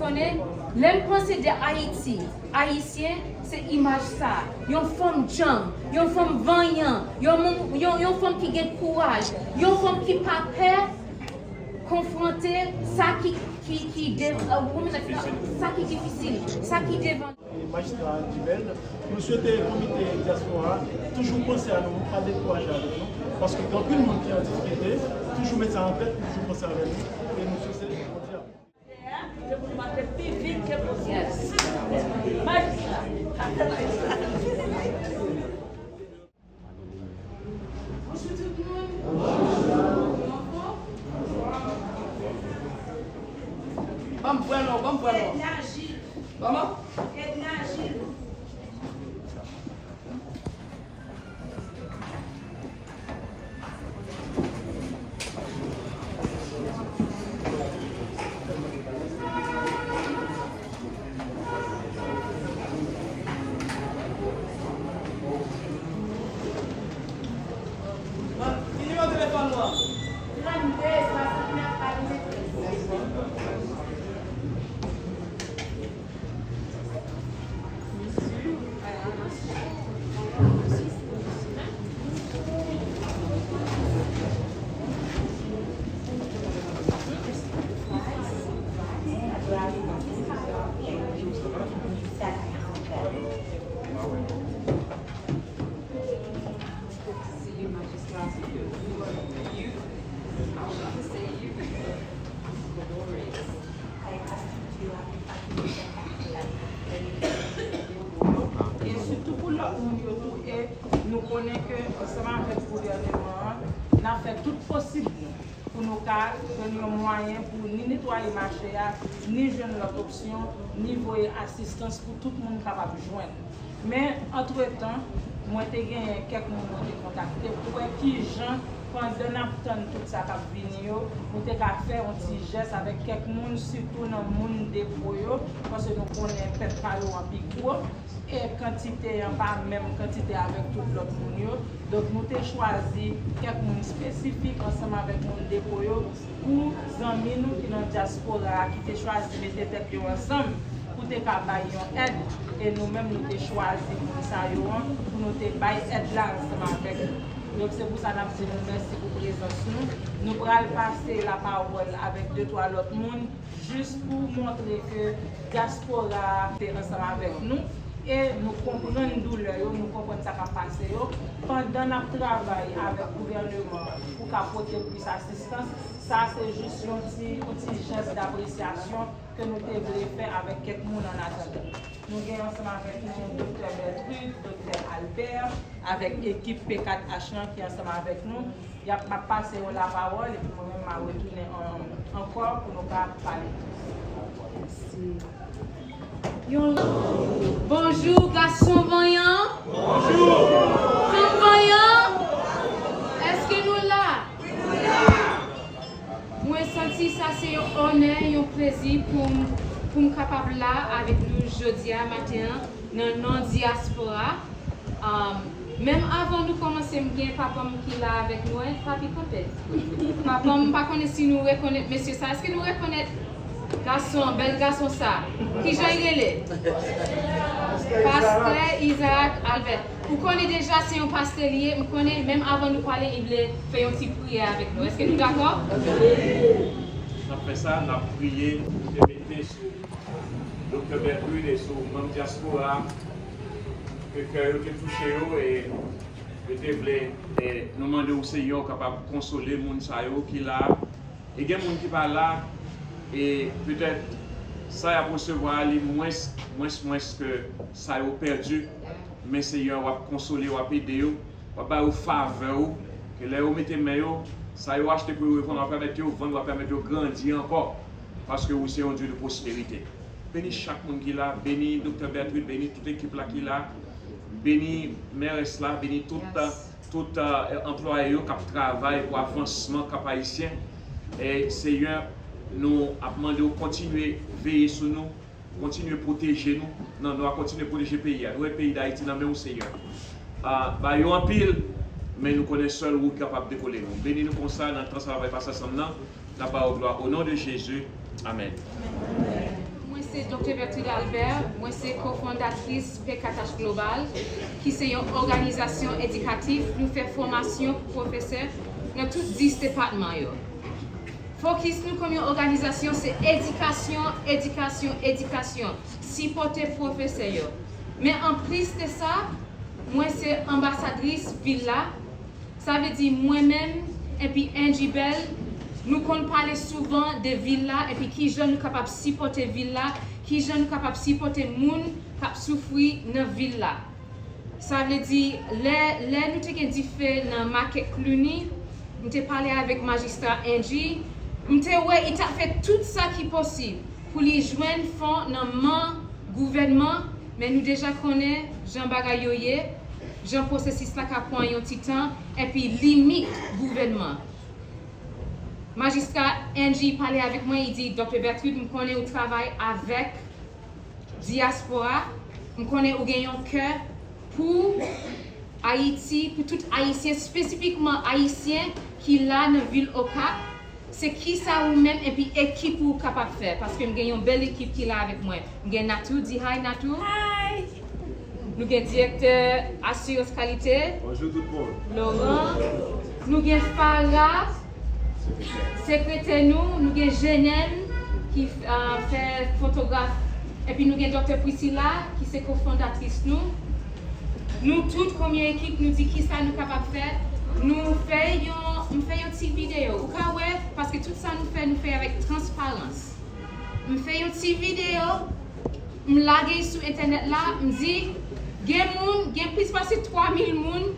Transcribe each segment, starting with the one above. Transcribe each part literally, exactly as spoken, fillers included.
Konnen, lè n panse de Ayiti, Ayisyen, se imaj sa. Yon fanm djanm, yon fanm vanyan, yon moun, yon, yon fanm ki gen kouraj, yon fanm ki pa pè konfwonte sa ki, ki, ki de-, euh, sa ki difisil, sa ki devan. Majistra Djibel, nou swete komite dyaspora a toujou panse a nou, pa dekouraje avèk nou, paske gen anpil moun ki an difikilte, toujou met sa an tèt, toujou panse avèk nou, e nou swete Bondye. Bonjou tout moun. Ban m pran non, ban m pran non. Kòman? Ki nimewo telefòn ou an? Trannde swasantnèf katreventrèz. E sitou pou lòt moun yo tou, e nou konnen ke ansanm avèk gouvèneman an, n ap fè tout posib nou pou nou ka jwenn yon mwayen pou ni netwaye mache a, ni jwenn lòt opsyon, ni voye asistans pou tout moun kapab jwenn. Men, antretan, mwen te genyen kèk moun mwen te kontakte pou wè kijan, pandan n ap tann tout sa k ap vini yo, nou te ka fè yon ti jès avèk kèk moun, sitou nan moun depo yo, paske nou konnen pèp pa yo an pi gwo, e kantite an pa menm kantite avèk tout lòt moun yo. Donk, nou te chwazi kèk moun espesifik ansanm avèk moun depo yo, pou zanmi nou ki nan dyaspora a, ki te chwazi mete tèt yo ansanm pou te ka bay yon èd, e nou menm nou te chwazi moun sa yo an pou nou te bay èd la ansanm avèk yo. Donk, se pou sa n ap di nou mèsi pou prezans nou. Nou pral pase lapawòl avèk de twa lòt moun, jis pou montre ke dyaspora a te ansanm avèk nou, e nou konprann doulè yo, nou konprann sa k ap pase yo, pandan n ap travay avèk gouvèneman an pou ka pote plis asistans. Sa se jis yon ti, yon ti jès dapresyasyon ke nou te vle fè avèk kèk moun annatandan. Nou gen ansanm avèk nou Doktè Bertrude, Doktè Albert, avèk ekip P kat H lan ki ansanm avèk nou. Y ap, m ap pase yo lapawòl, epi mwen menm, m a retounen an-, ankò pou nou ka pale. Mèsi. Yon bonjou, gason vanyan. Bonjou. Fanm vanyan. Èske nou la? Wi, nou la. Mwen santi sa se yon onè, yon plezi pou m, pou m kapab la avèk nou jodi a maten an, nan non dyaspora. Um, menm avan nou kòmanse, m gen papa m ki la avèk nou, en, papi kanpe. Papa m, m pa konnen si nou rekonèt mesye sa. Èske nou rekonèt gason, bèl gason sa? Kijan l rele? Pastè Isaac Albert. Ou konnen deja se yon pastè li ye, m konnen menm avan nou pale, li vle fè yon ti priyè avèk nou. Èske nou dakò? N ap fè sa, n ap priye, nou te mete sou Doktè Bertrude e sou manm dyaspora a, ke kè yo te touche yo, e yo te vle, e nou mande w, Senyè, w kapab konsole moun sa yo ki la. E gen moun ki pa la, e petèt sa y ap resevwa a, li mwens, mwens, mwens ke sa yo pèdi, men Senyè, w ap konsole, w ap ede yo. W ap ba yo favè w, ke lè yo mete men yo, sa yo achte pou yo revann, w ap pèmèt yo vann, w ap pèmèt yo grandi ankò, paske ou se yon Dye de pwosperite. Beni chak moun ki la, beni Doktè Bertrude, beni tout ekip la ki la, beni mèrès la, beni tout, tout, eh, anplwaye yo k ap travay pou avansman Kap Ayisyen. E Senyè, nou ap mande w kontinye veye sou nou, kontinye pwoteje nou nan nwa, kontinye pwoteje peyi a. Nou wè peyi Dayiti nan men w, Senyè. Ah, ba yo anpil, men nou konnen sèl ou ki kapab dekole nou. Beni nou konsa nan tan sa w ap pase ansanm nan. N ap ba w glwa o non de Jezi. Amèn. Mwen Se Doktè Bertrude Albert, mwen se kofondatris P K T H Global, ki se yon òganizasyon edikatif. Nou fè fòmasyon pou pwofesè nan tout dis depatman yo. Fokis nou kòm yon òganizasyon se edikasyon, edikasyon, edikasyon. Sipòte pwofesè yo. Men anplis de sa, mwen se anbasadris vil la. Sa vle di mwen menm epi Angie Bell, nou konn pale souvan de vil la epi kijan nou kapab sipòte vil la, kijan nou kapab sipòte moun k ap soufri nan vil la. Sa vle di, lè, lè nou te gen dife nan Market Cluny, m te pale avèk majistra Angie, m te wè li t ap fè tout sa ki posib pou li jwenn fon nan men gouvènman, men nou deja konnen jan bagay yo ye, jan pwosesis la ka pran yon ti tan, epi limit gouvènman. Majistra Angie pale avèk mwen, li di, Doktè Bertrude, m konnen ou travay avèk dyaspora, m konnen ou gen yon kè pou Ayiti, pou tout Ayisyen, espesifikman Ayisyen ki la nan vil Okap. Se kisa ou menm epi ekip ou kapab fè? Paske m gen yon bèl ekip ki la avèk mwen. M gen Natou, di hi Natou. Hi! Nou gen direktè asirans kalite. Bonjou tout moun. Laurent. Nou gen Farah, sekretè nou. Nou gen Jenem ki uh, fè fotograf. Epi nou gen Doktè Priscilla ki se kofondatris nou. Nou tout kòm yon ekip, nou di kisa nou kapab fè. Nou fè yon, m fè yon ti videyo. Ou ka wè, paske tout sa nou fè, nou fè avèk transparans. M fè yon ti videyo, m lage l sou entènèt la, m di, gen moun, gen plis pase twa mil moun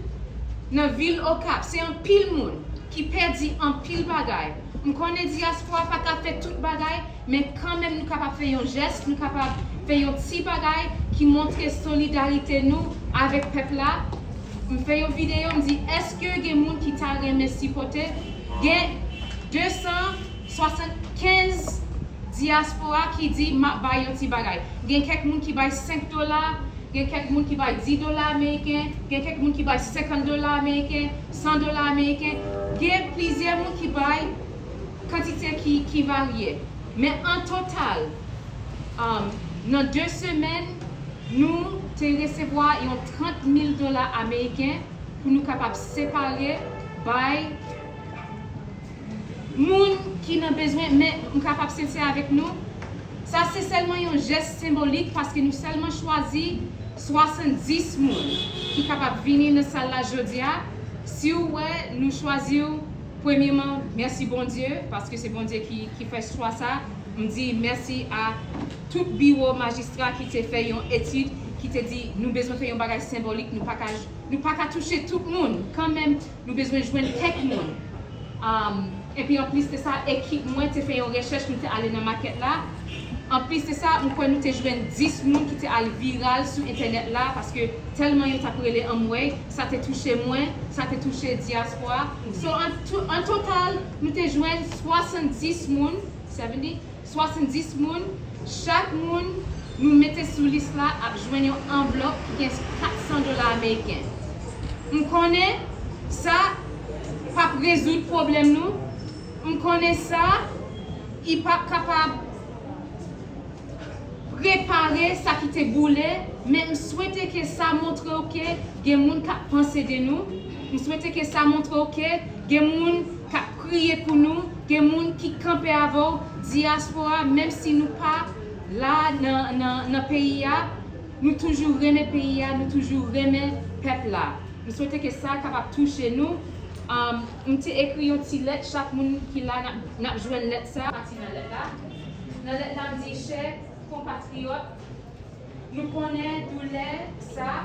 nan vil Okap. Se anpil moun ki pèdi anpil bagay. M konnen dyaspora pa ka fè tout bagay, men kanmenm nou kapab fè yon jès, nou kapab fè yon ti bagay ki montre solidarite nou avèk pèp la. M fè yon videyo, m di, èske gen moun ki ta renmen sipòte? Gen de san swasannkenz dyaspora ki di, m ap bay yon ti bagay. Gen kèk moun ki bay senk dola, gen kèk moun ki bay dis dola ameriken, gen kèk moun ki bay senkant dola ameriken, san dola ameriken. Gen plizyè moun ki bay kantite ki, ki varye. Men an total, um, nan de semèn, nou te resevwa yon trant mil dola ameriken pou nou kapab separe bay moun ki nan bezwen, men m kapab sensè avèk nou. Sa se sèlman yon jès senbolik paske nou sèlman chwazi swasanndis moun ki kapab vini nan sal la jodi a. Si w wè nou chwazi w, premyeman, mèsi Bondye, paske se Bondye ki, ki fè chwa sa. M di mèsi a tout biwo majistra ki te fè yon etid, ki te di nou bezwen fè yon bagay senbolik, nou pa ka, nou pa ka touche tout moun. Kanmenm, nou bezwen jwenn kèk moun. Um, epi anplis de sa, ekip mwen te fè yon rechèch, nou te ale nan makèt la. Anplis de sa, m kwè nou te jwenn dis moun ki te al viral sou entènèt la, paske tèlman yo t ap rele anmwey, sa te touche mwen, sa te touche dyaspora. So, an, tou, an total, nou te jwenn swasanndis moun, seventy, swasanndis moun, chak moun nou mete sou lis la ap jwenn yon anvlòp ki gen kat san dola ameriken. M konnen sa p ap rezoud pwoblèm nou. M konnen sa, li p ap kapab repare sa ki te boule, men m swete ke sa montre w ke gen moun k ap panse de nou. M swete ke sa montre w ke gen moun k ap priye pou nou, gen moun ki kanpe avè w, dyaspora, menm si nou pa la nan, nan, nan peyi a, nou toujou renmen peyi a, nou toujou renmen pèp la. M swete ke sa kapab touche nou. Um, m te ekri yon ti lèt, chak moun ki la, n ap, n ap jwenn lèt sa. Pati nan lèt la. Nan lèt la, m di, chè konpatriyòt, nou konnen doulè sa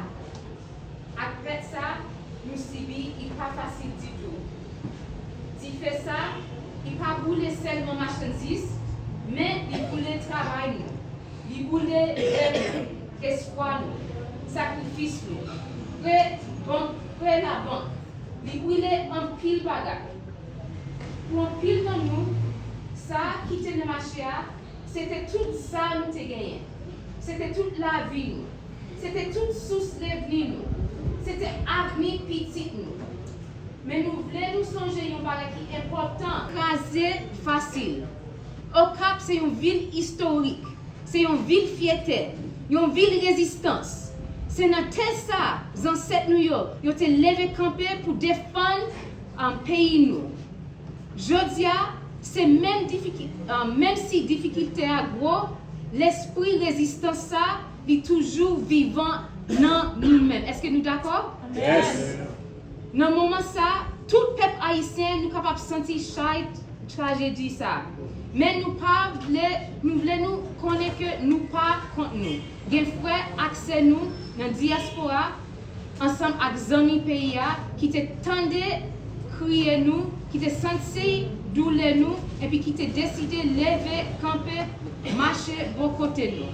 ak pèt sa nou sibi, li pa fasil ditou. Dife sa, li pa boule sèlman machandiz, men li boule travay nou. Li boule rèv nou, espwa nou, sakrifis nou, prè bank, prè labank. Li boule anpil bagay. Pou anpil nan nou, sa ki te nan mache a, se te tout sa nou te genyen. Se te tout lavi nou. Se te tout sous revni nou. Se te avni pitit nou. Men nou vle nou sonje yon bagay ki enpòtan. Kraze fasil. Okap se yon vil istorik. Se yon vil fyète, yon vil rezistans. Se nan tè sa, zansèt nou yo, yo te leve kanpe pou defann, um, peyi nou. Jodi a, se menm difiki-, um, menm si difikilte a gwo, lespri rezistans sa, li toujou vivan nan nou menm. Èske nou dakò? Nan moman sa, tout pèp ayisyen, nou kapab santi chay trajedi sa. Men nou pa vle, nou vle nou konnen ke nou pa kont nou. Gen frè ak sè nou nan dyaspora, ansanm ak zanmi peyi a, ki te tande kriye nou, ki te santi doulè nou, epi ki te deside leve kanpe, mache bò kote nou.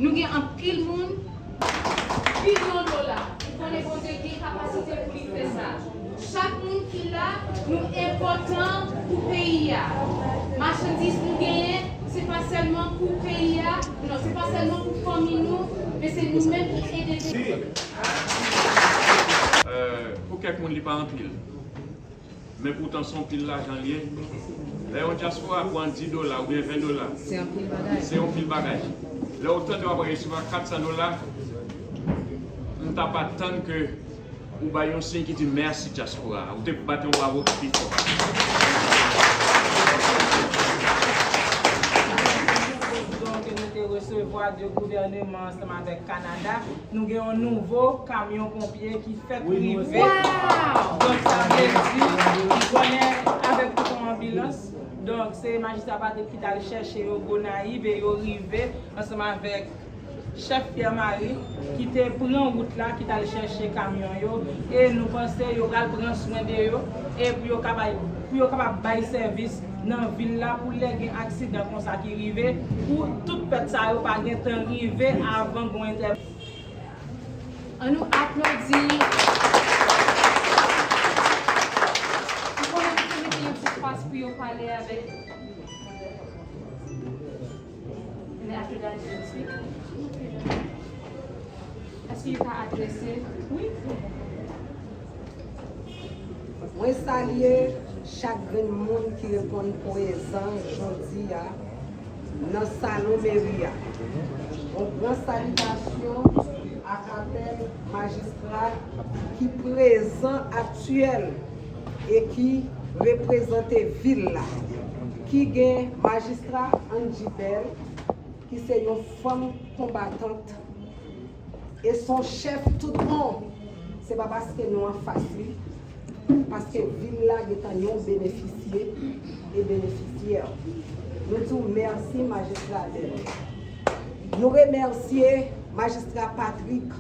Nou gen anpil moun, bilyon dola. Ou konnen Bondye gen kapasite pou li fè sa. Chak moun ki la, nou enpòtan pou peyi a. Machandiz nou genyen, se pa sèlman pou peyi a, non, se pa sèlman pou fanmi nou, men se nou menm ki ede peyi a. Euh, pou kèk moun, li pa anpil. Men poutan, se yon pil lajan l ye. Lè yon dyaspora pran dis dola oubyen ven dola, se yon pil bagay. Se yon pil bagay. Lè w tande w ap resevwa kat san dola, m t ap atann ke ou bay yon siy ki di mèsi dyaspora. Ou te bat yon bravo ki pi fò. Donk, nou te resevwa de gouvèneman ansanm avèk Kanada. Nou gen yon nouvo kamyon ponpye ki fèk rive. Donk, sa vle di, m konnen avèk tout yon anbilans. Donk, se majistra Patrick ki t al chèche yo Gonayiv e yo rive ansanm avèk chèf Pierre Marie ki te pran wout la, ki t al chèche kamyon yo. E nou panse yo pral pran swen de yo e pou yo kapab, pou yo kapab bay sèvis nan vil la, pou lè gen aksidan konsa ki rive, pou tout pèt sa yo pa gentan rive avan gon entè. Ann nou aplodi. M konnen nou te mete yon ti espas pou yo pale avèk. And after that, you speak. Èske yo ka adrese? Wi. Mwen salye chak grenn moun ki reponn prezan jodi a nan salon meri a. Yon gran salitasyon a katèl majistra ki prezan aktyèl e ki reprezante vil la, ki gen majistra Angie Bell, ki se yon fanm konbatant e se yon chèf tout bon. Se pa paske nou anfas li, paske vil la gentan yon benefisye e benefisyè. Nou di w mèsi, majistra Bell. Nou remèsye majistra Patrick,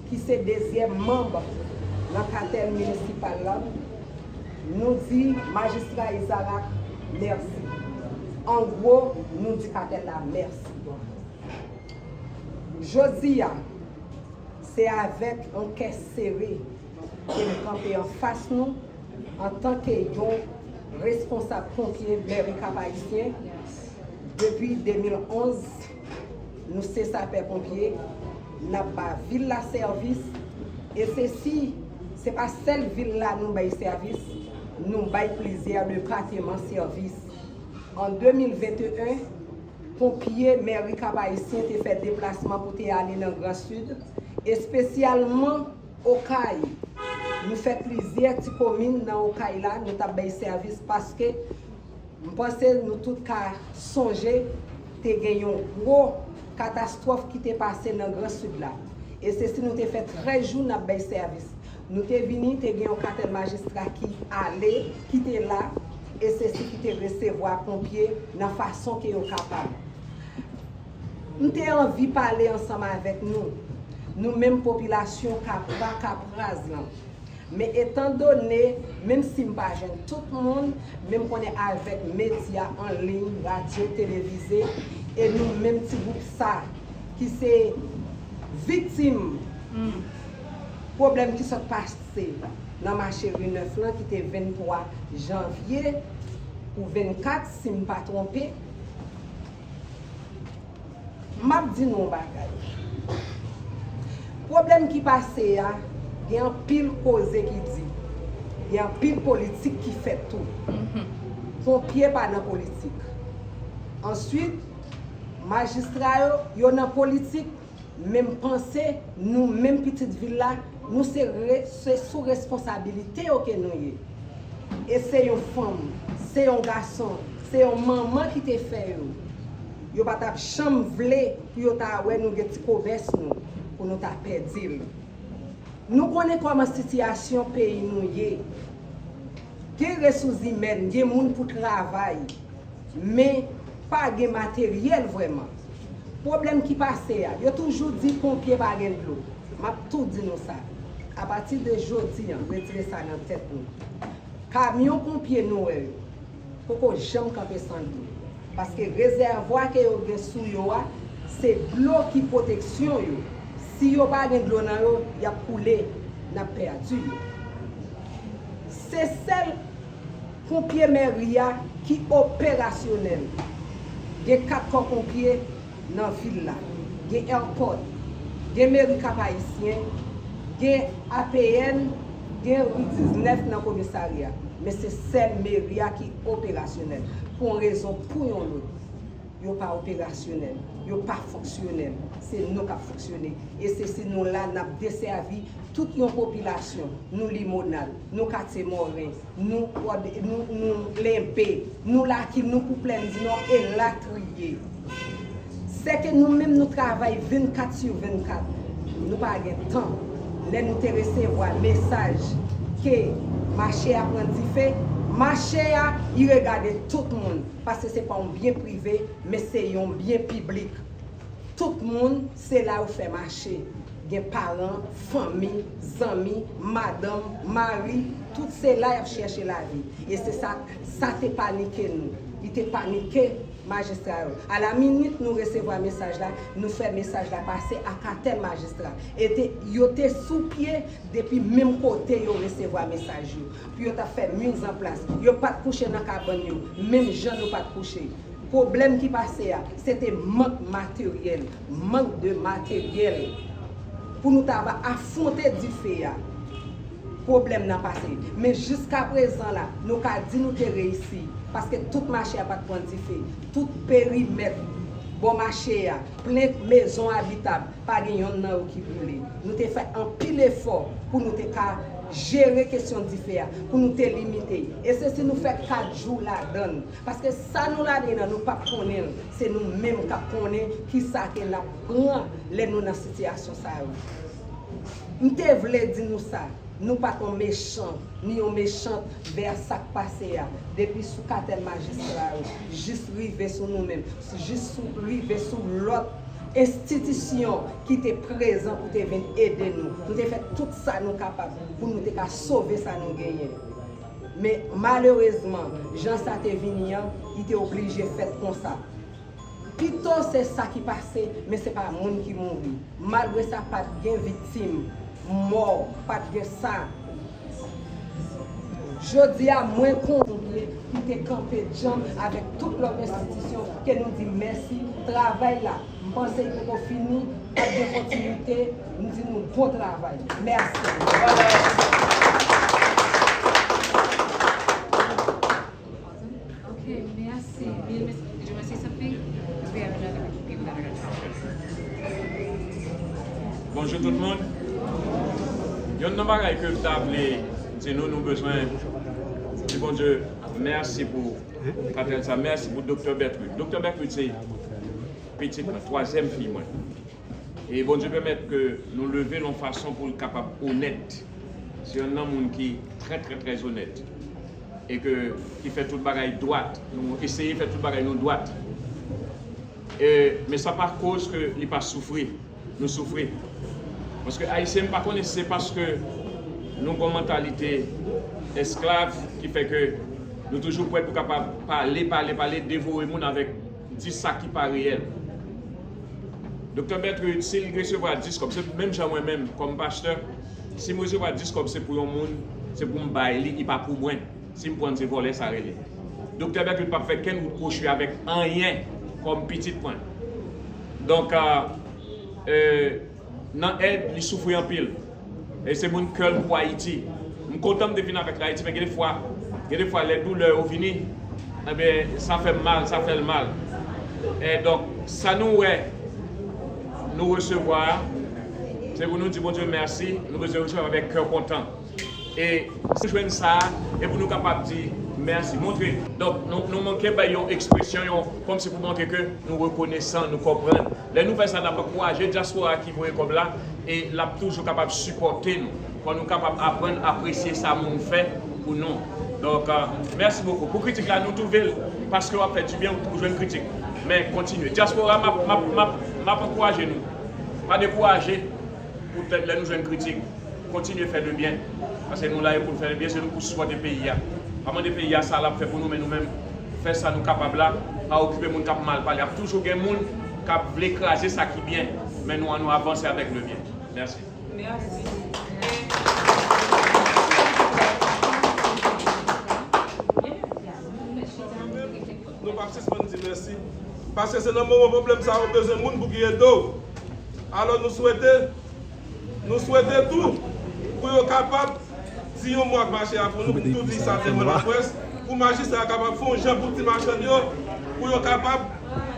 ki se dezyèm manm nan katèl minisipal la. Nou di majistra Isaac mèsi. An gwo, nou di katèl la mèsi. Jodi a, se avèk yon kè sere ke m kanpe anfas nou antanke yon responsab ponpye mèri Kap Ayisyen. Depi de mil onz, nou se sapè ponpye, n ap ba vil la sèvis, e se si, se pa sèl vil la nou bay sèvis, nou bay plizyè depatman sèvis. An de mil venteyen, ponpye mèri Kap Ayisyen te fè deplasman pou te ale nan Gran Sid, espesyalman Okay. Nou fè plizyè ti komin nan Okay la, nou t ap bay sèvis paske m panse nou tout ka sonje te gen yon gwo katastwòf ki te pase nan Gran Sid la. E se si nou te fè trèz jou n ap bay sèvis. Nou te vini, te gen yon katèl majistra ki ale, ki te la, e se si ki te resevwa ponpye nan fason ke yo kapab. M te anvi pale ansanm avèk nou, nou menm popilasyon Kapra, Kapraz lan. Men etandone, menm si m pa jwenn tout moun, men m konnen avèk medya an liy, radyo, televize, e nou menm ti gwoup sa ki se viktim pwoblèm ki sot pase nan mache Ri Nèf lan, ki te venntwa janvye ou vennkat, si m pa twonpe. M ap di nou yon bagay. Pwoblèm ki pase a, gen anpil koze ki di. Gen anpil politik ki fèt tou. Ponpye pa nan politik. Answit, Majistra yo, yo nan politik, men m panse nou menm pitit vil la, nou se, re, se sou responsabilite yo ke nou ye. E se yon fanm, se yon gason, se yon manman ki te fè yo. Yo pa t ap janm vle pou yo ta wè nou gen ti komès nou, pou nou ta pèdi l. Nou konnen kòman sitiyasyon peyi nou ye. Gen resous imèn, gen moun pou travay, men pa gen materyèl vrèman. Pwoblèm ki pase a, yo toujou di ponpye pa gen dlo. M ap tou di nou sa. Apati de jodi an, retire sa nan tèt nou. Kamyon ponpye nou wè yo, poko janm kanpe san dlo. Paske rezèvwa ke yo gen sou yo a, se dlo ki pwoteksyon yo. Si yo pa gen dlo nan yo, y ap koule, n ap pèdi yo. Se sèl ponpye mèri a ki operasyonèl. Gen kat kò ponpye nan vil la. Gen airport, gen meri Kap Ayisyen, gen A P N, gen ri diznèf nan komisarya. Men se sèl meri a ki operasyonèl. Pou yon rezon, pou yon lòt. Yo pa operasyonèl, yo pa fonksyonèl. Se nou k ap fonksyone. E se si nou la, n ap desèvi tout yon popilasyon. Nou Limonad, nou Katye Mòren, nou, nou, nou Lenbe, nou Lakil, nou Kouplè, nou Dinò, elatriye. Sèke nou menm nou travay vennkat sou vennkat. Nou pa gen tan. Lè nou te resevwa mesaj ke mache a pran dife, mache a, i regade tout moun. Paske se pa yon byen prive, men se yon byen piblik. Tout moun, se la yo fè mache. Gen paran, fanmi, zanmi, madanm, mari, tout se la y ap chèche lavi. E se sa, sa te panike nou. Li te panike majistra yo. Alaminit nou resevwa mesaj la, nou fè mesaj la pase a katè majistra. E te, yo te sou pye depi menm kote yo resevwa mesaj yo. Pou yo ta fè mizanplas. Yo pa t kouche nan kabann yo, menm jan nou pa t kouche. Pwoblèm ki pase a, se te mank materyèl, mank de materyèl pou nou ta va afwonte dife a. Pwoblèm nan pase. Men jiskaprezan la, nou ka di nou te reyisi, paske tout mache a pa t pran dife, tout perimèt bò mache a, plen mezon abitab, pa gen yonn nan yo ki boule. Nou te fè anpil efò pou nou te ka jere kesyon dife a, pou nou te limite. E se si nou fè kat jou ladann. Paske sa nou ladann nan, nou p ap konnen l. Se nou menm k ap konnen kisa ke n ap pran lè nou nan sitiyasyon sa yo. M te vle di nou sa. Nou pa t yon mechan, ni yon mechant vè sa k pase a. Depi sou katè majistra yo, jis rive sou nou menm, jis sou, rive sou lòt enstitisyon ki te prezan pou te vin ede nou. Nou te fè tout sa nou kapab pou nou te ka sove sa nou genyen. Men malerezman, jan sa te vini an, li te oblije fèt konsa. Pito se sa ki pase, men se pa moun ki mouri. Malgre sa, pa t gen viktim, mò, pa t gen sa. Jodi a, mwen kontan ki te kanpe djanm avèk tout lòt enstitisyon ke nou di mèsi. Travay la, m panse li poko fini, ap gen kontinite, m di nou bon travay. Mèsi. Ok, mèsi. Did you wanna say something? 'Cause we have another people that are gonna talk. Bonjou tout moun. Yonn nan bagay ke m ta vle di nou, nou bezwen di Bondye mèsi pou katèl sa, mèsi pou Doktè Bertrude. Doktè Bertrude se pitit mwen, twazyèm fi mwen. E Bondye pèmèt ke nou leve l yon fason pou l kapab onèt. Se yonn nan moun ki trè, trè, trè onèt. E ke, ki fè tout bagay dwat. Nou eseye fè tout bagay nou dwat. E, men sa pa koz ke li pa soufri. Nou soufri. Paske Ayisyen, m pa konnen si se paske nou gon mantalite esklav ki fè ke nou toujou prè pou kapab pale, pale, pale, devore moun avèk di sa ki pa reyèl. Doktè Bertrude, si l resevwa dis kòb, se menm jan mwen menm, kòm pastè, si m resevwa dis kòb, se pou yon moun, se pou m bay li, li pa pou mwen. Si m pran l, se vòlè sa rele. Doktè Bertrude p ap fè kenn wout kwochi avèk anyen kòm pitit mwen. Donk, a, e, nan èd, li soufri anpil. E se moun kè l pou Ayiti. M kontan m te vin avèk l Ayiti, men gen de fwa, gen de fwa lè doulè yo vini, enben, sa fè m mal, sa fè l mal. E donk, sa nou wè, nou resevwa a, se pou nou di Bondye mèsi, nou bezwen resevwa avèk kè kontan. E si nou jwenn sa a, e pou nou kapab di mèsi. Montre. Donk, nou, nou manke bay yon ekspresyon, yon, kòmsi pou montre ke nou rekonesan, nou konprann. Lè nou fè sa, n ap ankouraje dyaspora ki voye kòb la, e l ap toujou kapab sipòte nou. Fò nou kapab aprann apresye sa moun fè pou nou. Donk, euh, mèsi bokou. Pou kritik la, nou twouve l, paske w ap fè dibyen, ou jwenn kritik. Men, kontinye. Dyaspora, m ap, m ap, m ap, m ap ankouraje nou. Pa dekouraje, poutèt lè nou jwenn kritik. Kontinye fè lebyen. Paske nou la e pou n fè lebyen, se nou pou sipòte peyi a. Pa mande peyi a sa l ap fè pou nou, men nou menm, fè sa nou kapab la. Pa okipe moun k ap mal pale. Ap toujou gen moun k ap vle kraze sa ki byen, men nou, ann nou avanse avèk lebyen. Mèsi. Mèsi. Nou p ap sispann di mèsi. Paske se nan moman pwoblèm sa yo bezwen moun pou ki ede w. Alò nou swete, nou swete tou pou yo kapab di yon mo ak mache a pou nou, pou tou di sa devan laprès, pou majistra a kapab fè yon jan pou ti machann yo, pou yo kapab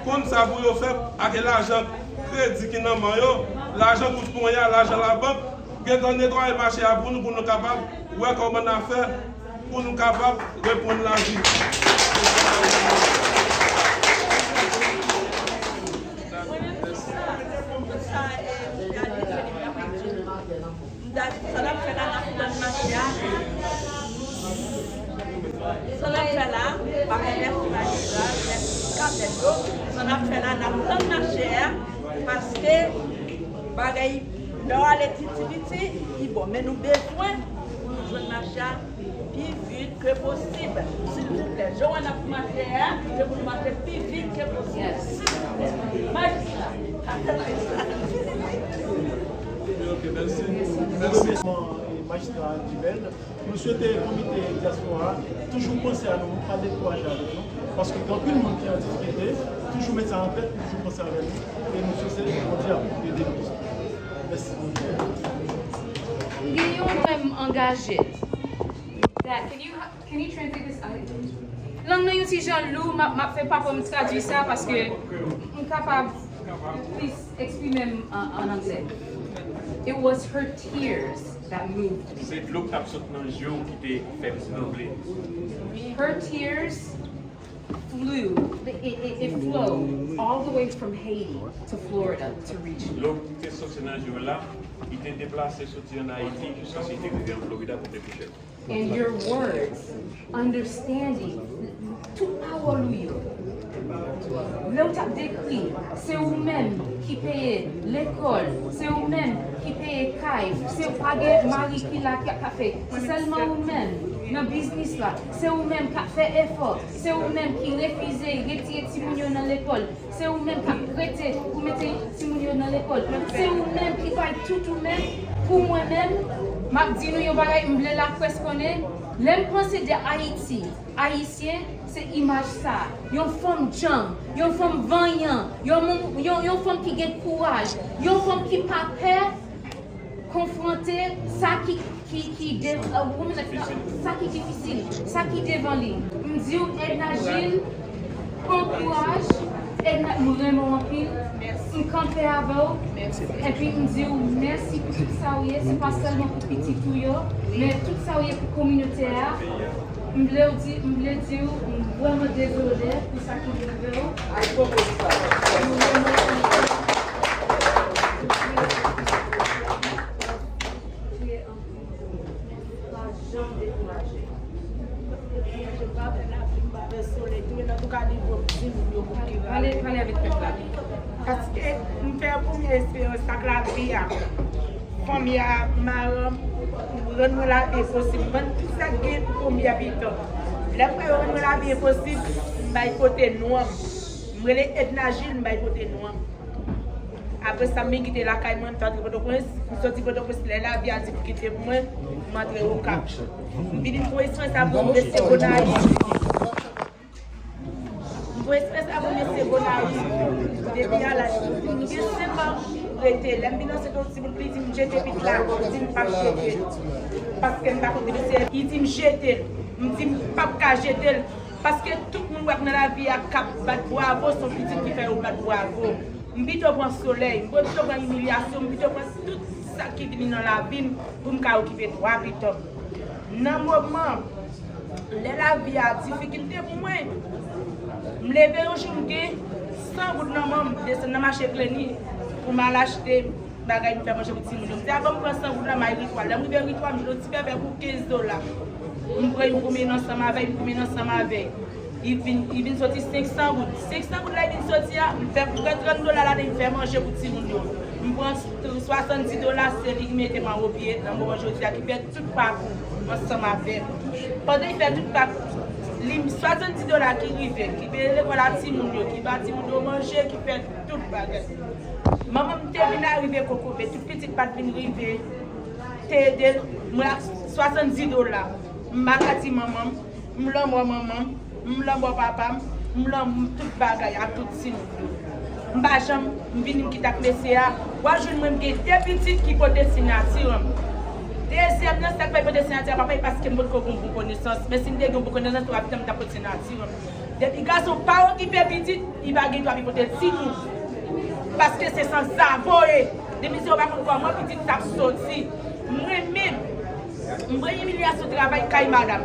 konn sa pou yo fè ak lajan kredi ki nan men yo, lajan kout ponya, lajan labank, gentan netwaye mache a pou nou, pou nou kapab wè kòman n a fè pou nou kapab reprann lavi. Sa n ap fè la, n ap tann mache a. Sa n ap fè la, pa fè mèsi majistra, mèsi tout kaptèn yo. Sa n ap fè la, n ap tann mache a, paske bagay, lè w ale piti piti, li bon. Men nou bezwen pou nou jwenn mache a pi vit ke posib. Silvouplè, jan w wè n ap mache a, se pou nou mache pi vit ke posib. Silvouplè. Majistra. Ok, mèsi. Mèsi. Majistra Djibel, nou swete komite dyaspora a toujou panse a nou, pa dekouraje avèk nou, paske gen anpil moun ki an difikilte, toujou met sa an tèt, toujou panse avèk nou, e nou swete Bondye ap ede nou. Mèsi. M gen yon frè m angaje. Dad, can you, can you translate this out? Lang nan yon ti jan lou, m ap, m ap fè papa m tradui sa paske m kapab plis eksprime m an, an anglè. It was her tears that moved me. Se dlo k t ap sot nan je w ki te fè m tranble. Her tears flew, it, it, it flowed all the way from Haiti to Florida to reach me. Dlo ki te soti nan je w la, li te deplase soti ann Ayiti jiskaske li te rive an Florida pou te kouche. And your words, understanding, tout pawòl ou yo. Lè w t ap dekri, se ou menm ki peye lekòl, se ou menm ki peye kay, se ou pa gen mari ki la ki ap ka fè. Se sèlman ou menm nan biznis la, se ou menm k ap fè efò, se ou menm ki refize retire timoun yo nan lekòl, se ou menm k ap prete pou mete timoun yo nan lekòl, se ou menm ki bay tout ou menm. Pou mwen menm, m ap di nou yon bagay, m vle laprès konnen, lè m panse de Ayiti, Ayisyen, se imaj sa, yon fanm djanm, yon fanm vanyan, yon moun, yon, yon fanm ki gen kouraj, yon fanm ki pa pè konfwonte sa ki, ki, ki de-, euh, women of, sa ki difisil, sa ki devan li. M di w, Edna Gilles, pran kouraj. Edna, m renmen w anpil. M kanpe avè w. Epi m di w mèsi pou tout sa w ye. Se pa sèlman pou pitit ou yo, men tout sa w ye pou kominote a. M vle w di, m vle di w, m vrèman dezole pou sa ki rive w. M vrèman Pa janm dekouraje. Dekouraje pa, fè lapli, pa fè solèy, tou men antouka nivo m di moun yo pou ki rale. Pale, pale avèk pèp la. Paske m fè yon premye esperyans ak lavi a. Fanmi a, madanm, rann mwen lavi enposib. M vann tout sa k gen pou konbyen etan. Lè m wè yo rann mwen lavi enposib, m bay kote non an m. M rele Edna Gilles, m bay kote non an m. Apre sa, m vin kite lakay mwen, m te antre Pòtoprens. M soti Pòtoprens, lè lavi a difikilte pou mwen, m antre Okap. M vini, m pran espas avè yon mesye Gonayiv. M pran espas avè yon mesye Gonayiv. Depi a laj, m gen senk an, m rete. Lè m vin ansent yon timoun, li di m jete pitit la. M di m p ap jete l. Paske m pa konn ki mesye. Li di m jete l. M di m p ap ka jete l. Paske tout moun w ap nan lavi a k ap bat bwavo, se yon pitit ki fè yo bat bwavo. M pito pran solèy, m pito pran imilyasyon, m pito pran tout sa ki vini nan lavi m pou m ka okipe twa pitit. Nan moman lè lavi a difikilte pou mwen, m leve yon jou m gen san goud nan men m, m desann nan mache Kleni pou m al achte bagay m fè manje pou timoun yo. M di, avan m pran san goud la, m al Ritwa. Lè m rive Ritwa, m jwenn yon ti bèbè pou kenz dola. M pran, m goumen ansanm avè l, m goumen ansanm avè l. Li vin, li vin soti senk san goud. Senk san goud la li vin soti a, m fè, m pran trant dola ladan, m fè manje pou timoun yo. M pran swasanndis dola, se li ki mete m anwo pye nan moman jodi a, ki fè tout pakou ansanm avè m. Pandan li fè tout pakou, li, swasanndis dola ki rive, ki peye lekòl a timoun yo, ki ba timoun yo manje, ki fè tout bagay. Manman m te vin arive kokobe, tout pitit pa t vin rive te ede mwen ak swasanndis dola. M pa ka di manman m, m lanmò manman m, m lanmò papa m, m lanmò tout bagay ak tout timoun yo. M pa janm, m vini m kite ak mesye a. W a jwenn mwen m gen de pitit ki pote siyati m. Dezyèm nan, sa k fè l pote siyati a, papa l, paske m potko gen yon bon konesans. Men si m te gen yon bon konesans, twa pitit m t ap pote siyati m. Depi gason pa okipe pitit, li pa gen dwa pou pote ti tou. Paske se san zavoye. Depi se yo pa konn kòman pitit t ap soti. Mwen menm, m pran imilyasyon travay kay madanm.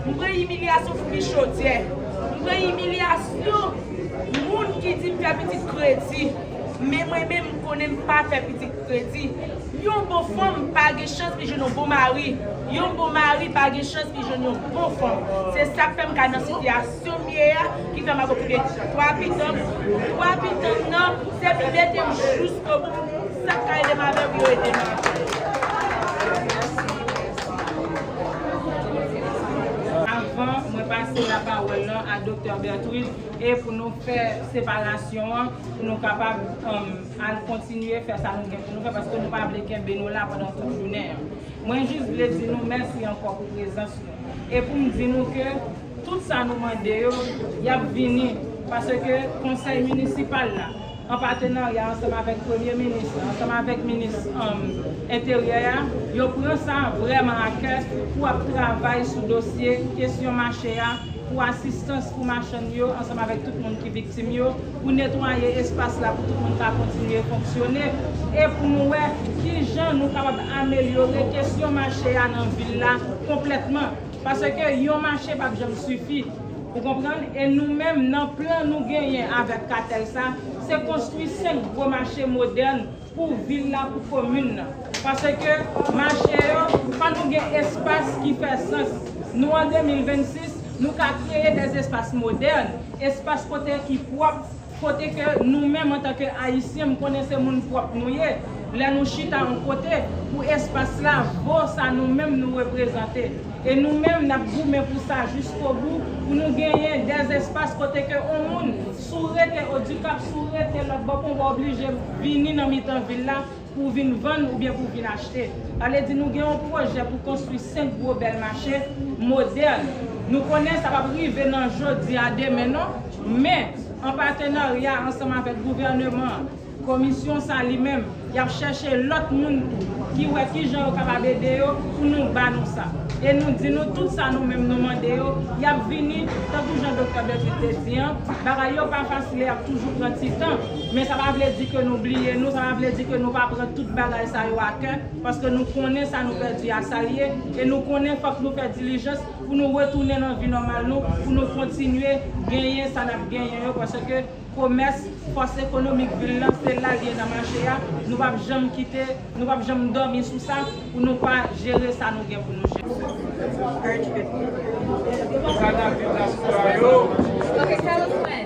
M pran imilyasyon foubi chodyè. M pran imilyasyon moun ki di m fè pitit kredi. Men mwen menm, m konnen m pa fè pitit kredi. Yon bon fanm pa gen chans li jwenn yon bon mari. Yon bon mari pa gen chans li jwenn yon bon fanm. Se sa k fè m ka nan sitiyasyon m ye a, ki fè m ap okipe twa pitit. Twa pitit nan, se pou mete m jiskobout. Sa k ka ede m avè w, yo ede m avè w. Avan mwen pase lapawòl lan a Doktè Bertrude, e pou nou fè separasyon an, pou nou kapab, um, al kontinye fè sa nou gen pou nou fè, paske nou pa vle kenbe nou la pandan tout jounen an. Mwen jis vle di nou mèsi ankò pou prezans nou. E pou m di nou ke tout sa nou mande yo, y ap vini, paske konsèy minisipal la, an patenarya ansanm avèk premye minis, ansanm avèk minis, um, enteryè a, yo pran sa vrèman a kè pou ap travay sou dosye kesyon mache a, pou asistans pou machann yo, ansanm avèk tout moun ki viktim yo, pou netwaye espas la, pou tout moun ka kontinye fonksyone, e pou nou wè kijan nou kapab amelyore kesyon mache a nan vil la konplètman. Paske yon mache p ap janm sifi. Ou konprann? E nou menm, nan plan nou genyen avèk katèl sa, se konstwi senk gwo mache modèn pou vil la, pou komin nan. Paske mache yo, fò nou gen espas ki fè sans. Nou an de mil vennsis, nou ka kreye dè espas modèn, espas kote ki pwòp, kote ke nou menm antanke Ayisyen, m konnen se moun pwòp nou ye. Lè nou chita yon kote, pou espas la vo sa nou menm nou reprezante. E nou menm, n ap goumen pou sa jiskobou, pou nou genyen dè espas kote ke yon moun, si w rete Odikap, si w rete lòt bò pon, w oblije vini nan mitan vil la pou w vin vann oubyen pou w vin achte. Sa vle di nou gen yon pwojè pou konstwi senk gwo bèl mache modèn. Nou konnen sa p ap rive nan jodi a demen non, men an patenarya ansanm avèk gouvèneman an, komisyon sa li menm, y ap chèche lòt moun tou ki wè kijan yo kapab ede yo pou nou ba nou sa. E nou di nou tout sa nou menm nou mande yo, y ap vini, tankou jan Doktè Bertrude te di an, bagay yo pa fasil, y ap toujou pran ti tan, men sa pa vle di ke nou bliye nou, sa pa vle di ke nou pa pran tout bagay sa yo a kè, paske nou konnen sa nou pèdi a sa l ye, e nou konnen fòk nou fè dilijans pou nou retounen nan vi nòmal nou, pou nou kontinye genyen sa n ap genyen yo, paske komès, fòs ekonomik vil lan, se la l ye nan mache a. Nou p ap janm kite, nou p ap janm dòmi sou sa pou nou pa jere sa nou gen pou nou jere. Ok, tell us when.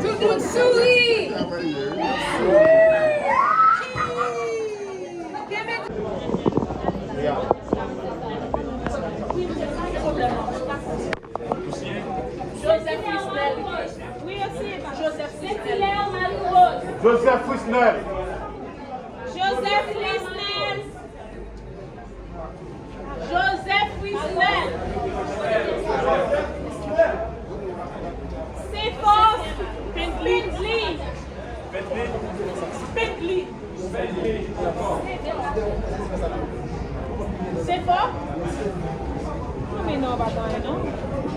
Tout moun souri. Joseph Frisnel. Joseph Frisnel. Joseph Frisnel. Joseph Frisnel. Joseph Frisnel. Sefos Spendly. Spendly. Se fò? Non, men non, pa tan, non.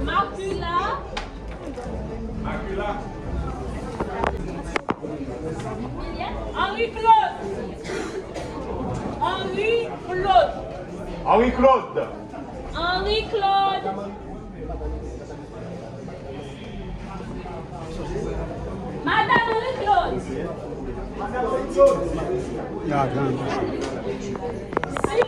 Macula. Macula. Henri Claude. Henri Claude. Henri Claude. Henri Claude. Madame Henri Claude. Ya, gran.